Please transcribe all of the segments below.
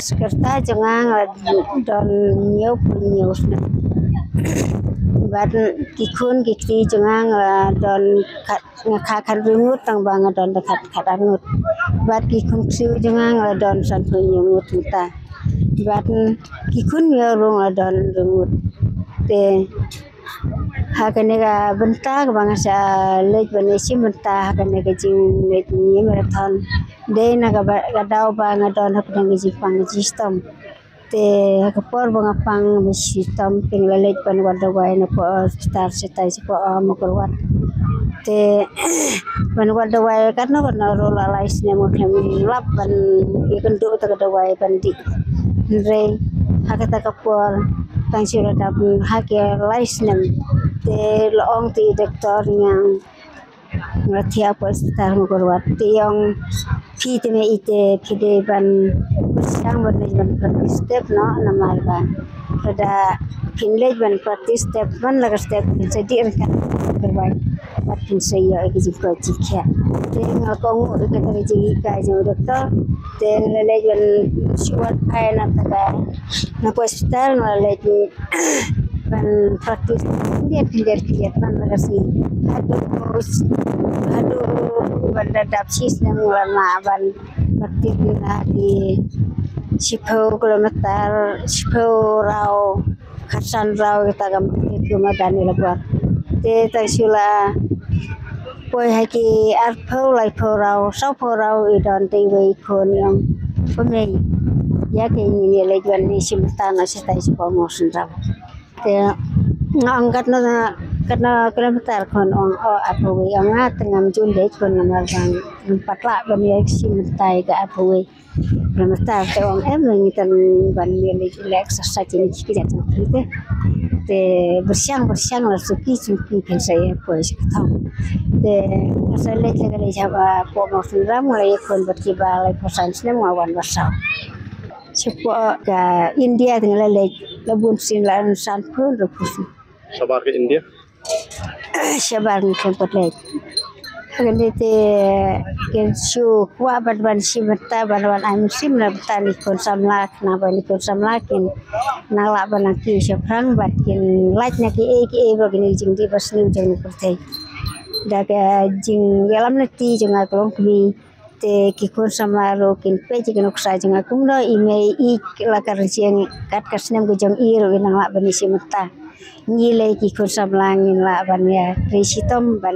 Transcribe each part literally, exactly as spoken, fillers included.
Sekretar jong nga nga la don hynñiew phew hynñiew snem. Bad ki khun ki kti jong nga nga la don khat, nga kha khathynriew ngut, tang ba nga don da khat khatar ngut. Bad ki khun ksiew jong nga nga la don sanphew hynñiew ngut mynta. Bad ki khun miaw ruh nga la don hynriew ngut. Te ha kane ka bynta kaba nga sa leit ban ïashim bynta ha kane ka jingleit ne marathon, dei na kaba, ka daw ba nga don hapdeng ka jingpang ka jingshitom. Te ha ka por ba nga pang ba shitom, te nga la leit ban wad dawai na poh hospital shatai shapoh, ah, Mawkyrwat. Te ban wad dawai katno katno ruh, la lai snem nga khlem lap ban ïakynduh ïa ka dawai ban dih. Hynrei ha kata ka por tang shu la dap ha ki lai snem, te la ong te i doktor ïa nga, nga la thiah hapoh hospital Mawkyrwat, te i ong, phi te me i te phi dei ban pyrshang ban leit ban practice step noh, namar ba lada phin leit ban practice step man la ka step, phin sa dih ryngkat bad phin sa ïoh ïa ka jingkoit jingkhiah. Te nga la kohnguh ïa kata ka jinghikai jong u doktor. Te nga la leit ban shu wad phai na kata ka, na ka hospital, nga la leit ban practice khyndiat khyndiat khyndiat man la ka sngi haduh, haduh ban da dap shisnem nga la lah ban practice na ki shiphew kilometer, shiphew raw, khatsan raw, kata ka kilometer ïa la bor. Te tang shu la poi ha ki arphew, laiphew raw, sawphew raw, i don te iwei i khun i ong, ko mei, ïa ke ngin ïa leit ban ïashim bynta noh shatai shapoh Mawsynram. Te nga ong, katno, katno kilometer? Khun ong, o, arphew wei. Ong, nga te ngam ju leit khun, namar ba ngam pat lah ban ïashim bynta ïa ka arphew wei kilometer. Te ong, em, ngi tang ban ïa leit leh exercise ïa ki kjat jong phi te. Te byrshang byrshang la suki suki phin sa ïa poi sha ka thong. Te nga sa leit, la ka leit shapoh Mawsynram, nga la ïakhun bad kiba laiphew san snem, nga wan ba saw. Shapoh ka India te nga la leit, la bun sien, la sanphew hynriewphew sien. Shabar ka India? Shabar ngi khlem pat leit. Ha kane te kin shu kwah ban, ban shim bynta, ban, ban ai mynsiem na bynta ki khun samla, khnang ba ki khun samla kin nang lah ban nang kiew shaphrang bad kin lait na kiei kiei ba kine ki jingdih ba sniew jong ka pyrthei. Da ka jingïalam lynti jong nga ka long kmie, te ki khun samla ruh kin peit ïa ka nuksa jong nga kumno i mei i, la ka rynsiang kat ka snem ka jong i ruh i nang lah ban ïashim bynta. Ngi lei ki khun samla ngin lah ban ïa ri shitom ban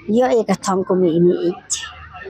ïoh ïa ka thong kum i mei i.